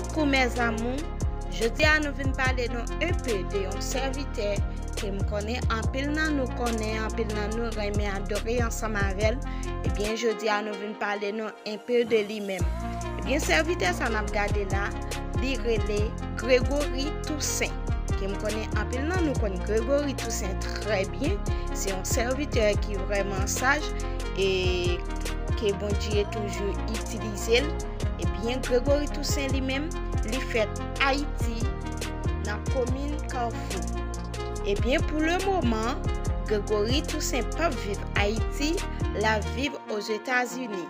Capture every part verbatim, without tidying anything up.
Coucou mes amours, jodi a nou vin pale nou enpe de yon sèvitè ke m konnen anpil nan nou konnen, anpil nan nou renmen adore ansanm avè l. Ebyen, jodi a nou vin pale nou enpe de li menm. Ebyen, sèvitè sa n ap gade la, li rele Gregory Toussaint. Ke m konnen anpil nan nou konn Gregory Toussaint trè byen. Se yon sèvitè ki vrèman saj e ke Bondye toujou itilize l. Ebyen, Gregory Toussaint li menm, li fèt Ayiti, nan komin Kafou. Ebyen, pou le moman, Gregory Toussaint p ap viv Ayiti, l ap viv Ozetazini.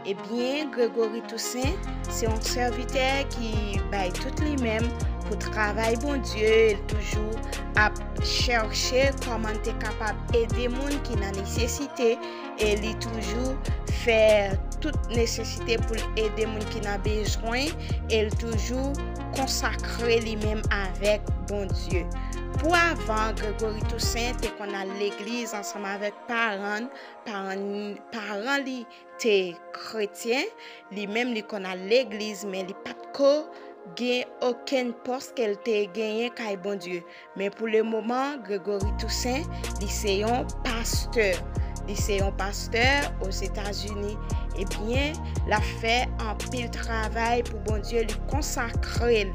Ebyen, Gregory Toussaint se yon sèvitè ki bay tout li menm pou travay Bondye. Li toujou ap chèche kòman l te kapab ede moun ki nan nesesite, e li toujou fè tout nesesite pou l ede moun ki nan bezwen, e l toujou konsakre li menm avèk Bondye. Pou avan, Gregory Toussaint te konn al legliz ansanm avèk paran l, paran, paran li te kretyen, li menm li konn al legliz, men li pa t ko gen okenn pòs ke l te genyen kay Bondye. Men pou le moman, Gregory Toussaint, li se yon pastè. Li se yon pastè Ozetazini. Ebyen, l ap fè anpil travay pou Bondye, li konsakre l,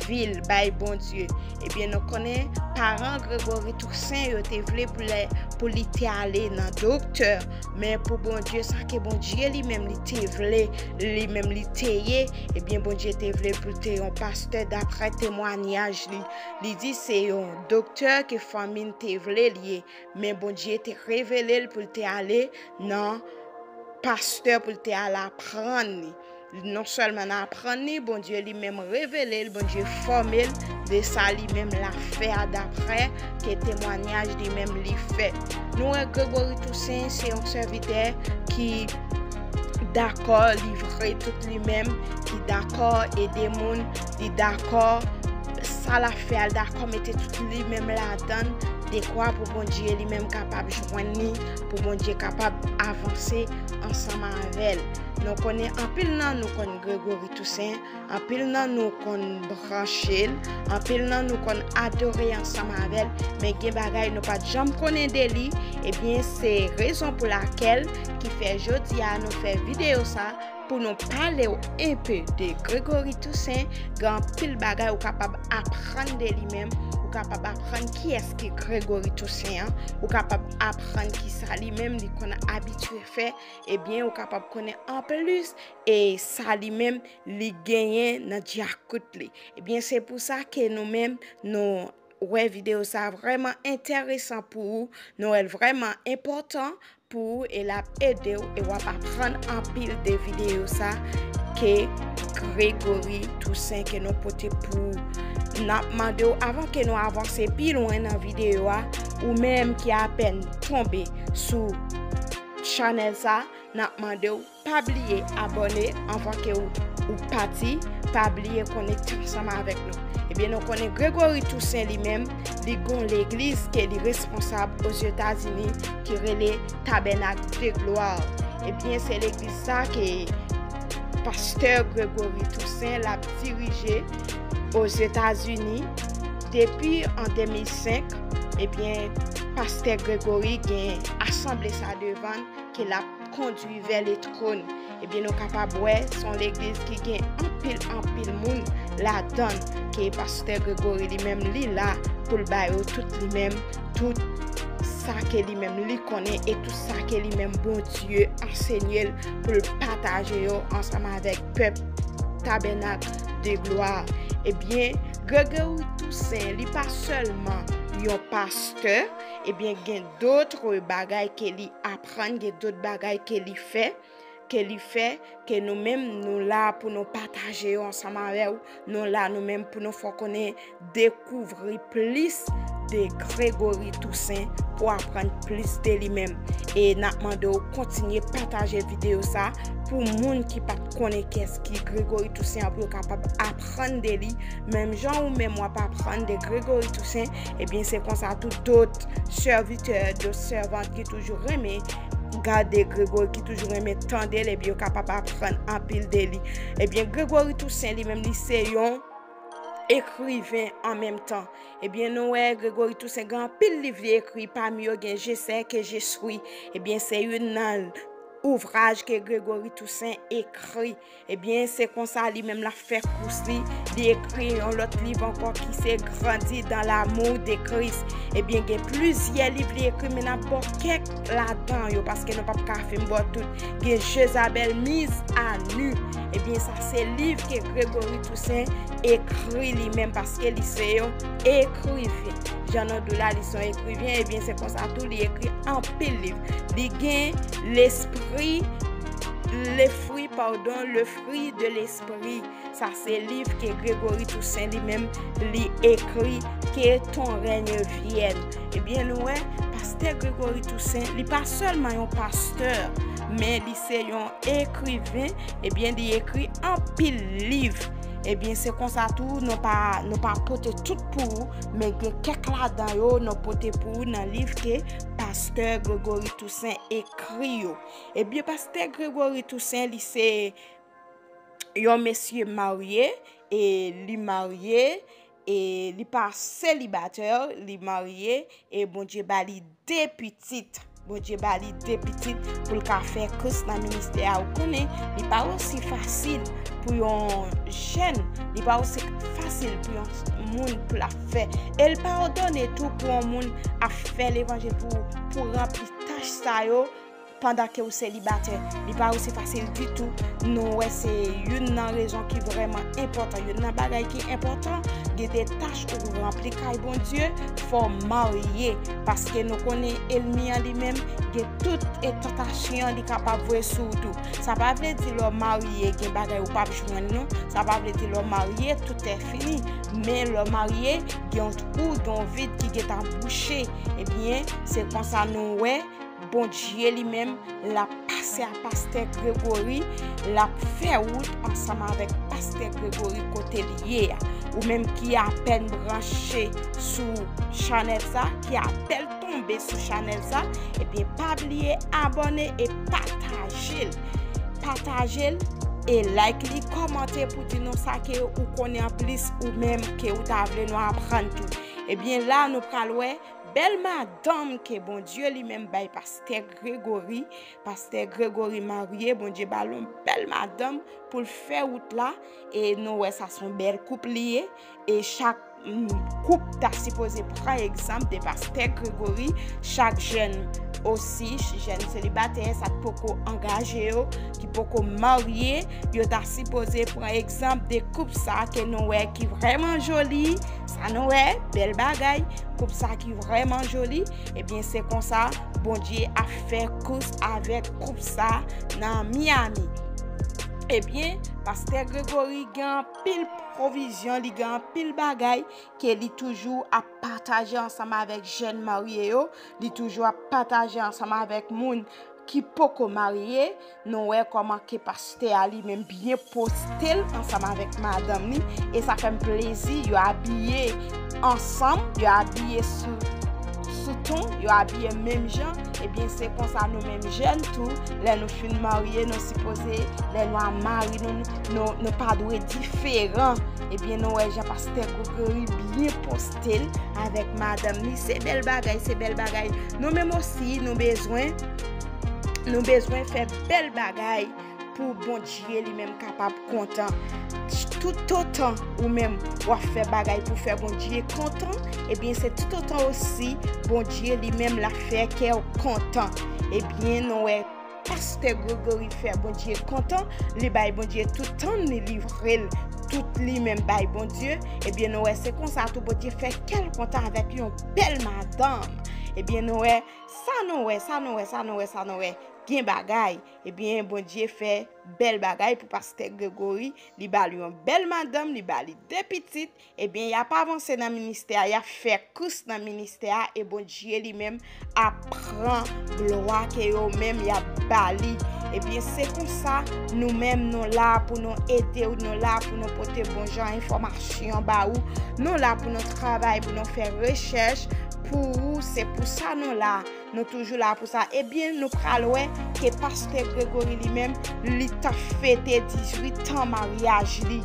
vi l bay Bondye. Ebyen, nou konnen paran Gregory Toussaint yo te vle pou lè, pou li te ale nan doktè, men pou Bondye, sa ke Bondye li menm li te vle, li menm li te ye, ebyen, Bondye te vle pou l te yon pastè daprè temwanyaj li. Li di se yon doktè ke fanmi l te vle l ye, men Bondye te revele l pou l te ale nan pastè, pou l te al aprann li. Non sèlman nan aprann li, Bondye li menm revele l, Bondye fòme l de sa li menm l ap fè a, daprè ke temwanyaj li menm li fè. Nou wè Gregory Toussaint se yon sèvitè ki dakò livre tout li menm, ki dakò ede moun, li dakò sa l ap fè a, l dakò mete tout li menm ladan l, dekwa pou Bondye li menm kapab jwenn li, pou Bondye kapab avanse ansanm avè l. Nou konnen anpil nan nou konn Gregory Toussaint, anpil nan nou konn branche l, anpil nan nou konn adore ansanm avè l, men gen bagay nou pa t janm konnen de li. Ebyen, se rezon pou lakèl ki fè jodi a nou fè videyo sa pou nou pale w enpe de Gregory Toussaint. Gen anpil bagay ou kapab aprann de li menm, ou kapab aprann kiyès ki Gregory Toussaint an, ou kapab aprann kisa li menm li konn abitye fè, ebyen, ou kapab konnen anplis e sa li menm li genyen nan dyakout li. Ebyen, se pou sa ke nou menm, nou wè videyo sa vrèman enteresan pou ou, nou wè l vrèman enpòtan pou ou, e l ap ede w, e w ap aprann anpil de videyo sa ke Gregory Toussaint ke nou pote pou ou. N ap mande w, avan ke nou avanse pi lwen nan videyo a, ou menm ki apèn tonbe sou chanèl sa, n ap mande w pa bliye abòne anvan ke ou, ou pati, pa bliye konekte ansanm avèk nou. Ebyen, nou konnen Gregory Toussaint li menm, li gon legliz ke li responsab Ozetazini ki rele Tabernacle de Gloire. Ebyen, se legliz sa ke pastè Gregory Toussaint l ap dirije Ozetazini depi an de mil senk. Ebyen, pastè Gregory gen asanble sa devan l ke l ap kondui vè le tròn. Ebyen, nou kapab wè, se yon legliz ki gen anpil, anpil moun ladan l, ke pastè Gregory li menm, li la pou l ba yo tout li menm, tout sa ke li menm li konnen e tout sa ke li menm Bondye ansenye l pou l pataje yo ansanm avèk pèp Tabernacle de Gloire. Ebyen, Gregory Toussaint, li pa sèlman yon pastè, ebyen, gen dòt bagay ke li aprann, gen dòt bagay ke li fè, ke li fè, ke nou menm, nou la pou nou pataje yo ansanm avè w. Nou la, nou menm, pou nou fè w konnen, dekouvri plis de Gregory Toussaint, pou aprann plis de li menm. E n ap mande w kontinye pataje videyo sa pou moun ki pa t konnen kiyès ki Gregory Toussaint an, pou yo kapab aprann de li. Menm jan ou menm w ap aprann de Gregory Toussaint, ebyen, se konsa tou dòt sèvitè, dòt sèvant ki toujou renmen gade Gregory, ki toujou renmen tande l, ebyen, yo kapab aprann anpil de li. Ebyen, Gregory Toussaint, li menm, li se yon ekriven an menm tan. Ebyen, nou wè Gregory Toussaint gen anpil liv li ekri, pami yo gen Je sais que je suis. Ebyen, se youn nan ouvraj ke Gregory Toussaint ekri. Ebyen, se konsa li menm l ap fè kous li, li ekri yon lòt liv ankò ki se Grandis dans l'amour de Christ. Ebyen, gen plizyè liv li ekri, men n ap ba w kèk ladan yo, paske nou p ap ka fin ba w tout. Gen Jezabel mise à nu. Ebyen, sa se liv ke Gregory Toussaint ekri li menm, paske li se yon ekriven. Jan nou di w la, li se yon ekriven, ebyen, se konsa tou li ekri anpil liv. Li gen L'esprit, le fruit, pardon, le fruit de l'esprit. Sa se liv ke Gregory Toussaint li menm li ekri, Que ton règne vienne. Ebyen, nou wè, pastè Gregory Toussaint, li pa sèlman yon pastè, men li se yon ekriven. Ebyen, li ekri anpil liv. Ebyen, se konsa tou, nou pa, nou pa pote tout pou ou, men gen kèk ladan yo, nou pote pou ou nan liv ke pastè Gregory Toussaint ekri yo. Ebyen, pastè Gregory Toussaint, li se yon mesye marye, e li marye, e li pa selibatè, li marye, e Bondye ba li de pitit. Bondye ba li de pitit pou l ka fè kous nan ministè a. Ou konnen, li pa osi fasil pou yon jèn, li pa osi fasil pou yon moun pou l ap fè. E l pa òdone tou pou yon moun ap fè levanjil pou, pou ranpli tach sa yo pandan ke w selibatè. Li pa osi fasil ditou. Nou wè se youn nan rezon ki vrèman enpòtan, youn nan bagay ki enpòtan. Gen de tach ou ranpli kay Bondye, fò w marye. Paske nou konnen ènmi an li menm gen tout e tantasyon li kapab voye sou ou tou. Sa pa vle di lè w marye gen bagay ou p ap jwenn non. Sa pa vle di lè w marye tout è fini. Men lè w marye gen yon twou, gen yon vid ki gentan bouche. Ebyen, se konsa nou wè Bondye li menm, l ap pase a pastè Gregory, l ap fè wout ansanm avèk pastè Gregory kote l ye a. Ou menm ki apèn branche sou chanèl sa, ki apèn tonbe sou chanèl sa, ebyen pa bliye abòne e pataje l. Pataje l e like li, kòmante pou di nou sa ke ou konnen anplis ou menm ke ou ta vle nou aprann tou. Ebyen la nou pral wè bèl madanm ke Bondye li menm bay pastè Gregory. Pastè Gregory marye, Bondye ba l yon bèl madanm pou l fè wout la. E nou wè sa se yon bèl koup li ye. E chak, mm, koup ta sipoze pran egzanp de pastè Gregory. Chak jèn osi, jèn selibatè, sa k poko angaje yo, ki poko marye, yo ta sipoze pran egzanp de koup sa ke nou wè ki vrèman joli. Sa nou wè, bèl bagay. Koup sa ki vrèman joli. Ebyen, se konsa Bondye ap fè kous avèk koup sa nan Miami. Ebyen, pastè Gregory gen anpil pwovizyon, li gen anpil bagay ke li toujou ap pataje ansanm avèk jèn marye yo, li toujou ap pataje ansanm avèk moun ki poko marye. Nou wè kòman ke pastè a li menm byen poste l ansanm avèk madanm li, e sa fè m plezi, yo abiye ansanm, yo abiye sou, sou ton, yo abiye menm jan. Ebyen, se konsa nou menm jèn tou, lè nou fin marye, nou sipoze, lè nou a mari nou, nou, nou pa dwe diferan. Ebyen, nou wè jan pastè Gregory byen poste l avèk madanm li. Se bèl bagay, se bèl bagay. Nou menm osi, nou bezwen, nou bezwen fè bèl bagay pou Bondye li menm kapab kontan. Toutotan ou menm w ap fè bagay pou fè Bondye kontan, ebyen, se toutotan osi Bondye li menm l ap fè kè w kontan. Ebyen, nou wè pastè Gregory fè Bondye kontan, li bay Bondye tout tan li, livre l tout li menm bay Bondye. Ebyen, nou wè se konsa tou Bondye fè kè l kontan avèk yon bèl madanm. Ebyen, nou wè sa, nou wè sa, nou wè sa, nou wè sa, nou wè gen bagay. Ebyen, Bondye fè bèl bagay pou pastè Gregory. Li ba l yon bèl madanm, li ba li de pitit. Ebyen, y ap avanse nan ministè a, y ap fè kous nan ministè a, e Bondye li menm ap pran glwa ke yo menm y ap ba li. Ebyen, se konsa, nou menm, nou la pou nou ede w, nou la pou nou pote bon jan enfòmasyon ba ou, nou la pou nou travay, pou nou fè rechèch, pou ou, se pou sa nou la. Nou toujou la pou sa. Ebyen, nou pral wè ke pastè Gregory li menm, li t ap fete dizuit an maryaj li.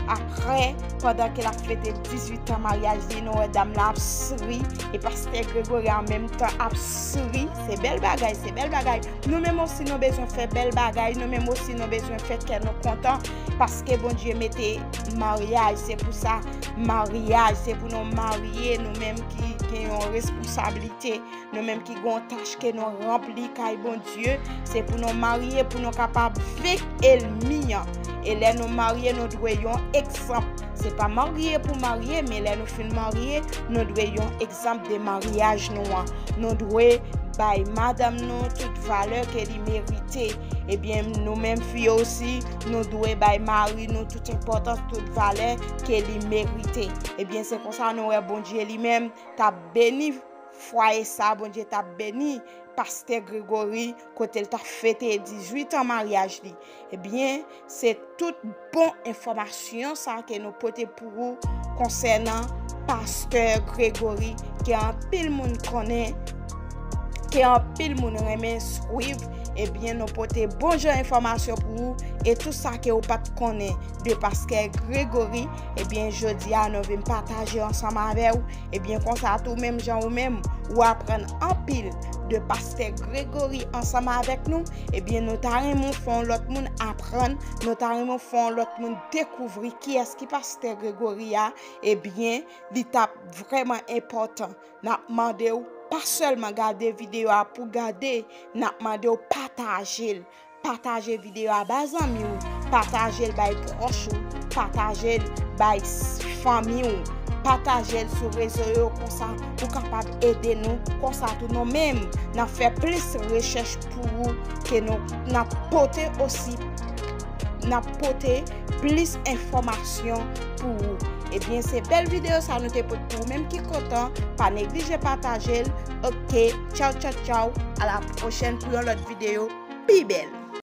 Apre, pandan ke l ap fete dizuit an maryaj li, nou wè dam la ap souri, e pastè Gregory an menm tan ap souri. Se bèl bagay, se bèl bagay. Nou menm osi, nou bezwen fè bèl bagay, nou menm osi, nou bezwen fè kè nou kontan, paske Bondye mete maryaj, se pou sa, maryaj, se pou nou marye, nou menm ki gen yon responsablite, nou menm ki gen yon tach ke nou ranpli kay Bondye, se pou nou marye, pou nou kapab venk ènmi an. E lè nou marye, nou dwe yon egzanp. Se pa marye pou marye, men lè nou fin marye, nou dwe yon egzanp de maryaj nou an. Nou dwe bay madanm nou tout valè ke li merite. Ebyen, nou menm fi yo osi, nou dwe bay mari nou tout enpòtans, tout valè ke li merite. Ebyen, se konsa nou wè Bondye li menm t ap beni fwaye sa, Bondye t ap beni pastè Gregory, kote l t ap fete dizuit an maryaj li. Ebyen, se tout bon enfòmasyon sa ke nou pote pou ou konsènan pastè Gregory, ke anpil moun konnen, ke anpil moun renmen swiv. Ebyen, nou pote bon jan enfòmasyon pou ou, e tout sa ke ou pa t konnen de pastè Gregory, ebyen, jodi a, nou vin pataje ansanm avè w. Ebyen, konsa tou, menm jan ou menm, ou aprann anpil de pastè Gregory ansanm avèk nou, ebyen, nou ta renmen w fè yon lòt moun aprann, nou ta renmen w fè yon lòt moun dekouvri kiyès ki pastè Gregory a, ebyen, li t ap vrèman enpòtan. N ap mande w pa sèlman gade videyo a pou gade, n ap mande w pataje l. Pataje videyo a bay zanmi w, pataje l bay pwòch ou, pataje l bay s- fanmi w, pataje l sou rezo yo, konsa ou kapab ede nou, konsa tou nou menm n ap fè plis rechèch pou ou, ke nou n ap pote osi, n ap pote plis enfòmasyon pou ou. Ebyen, se bèl videyo sa nou te pote pou ou menm ki kontan, pa neglije pataje l. Ok, tchaw, tchaw, tchaw, a la pwochèn pou yon lòt videyo pi bèl.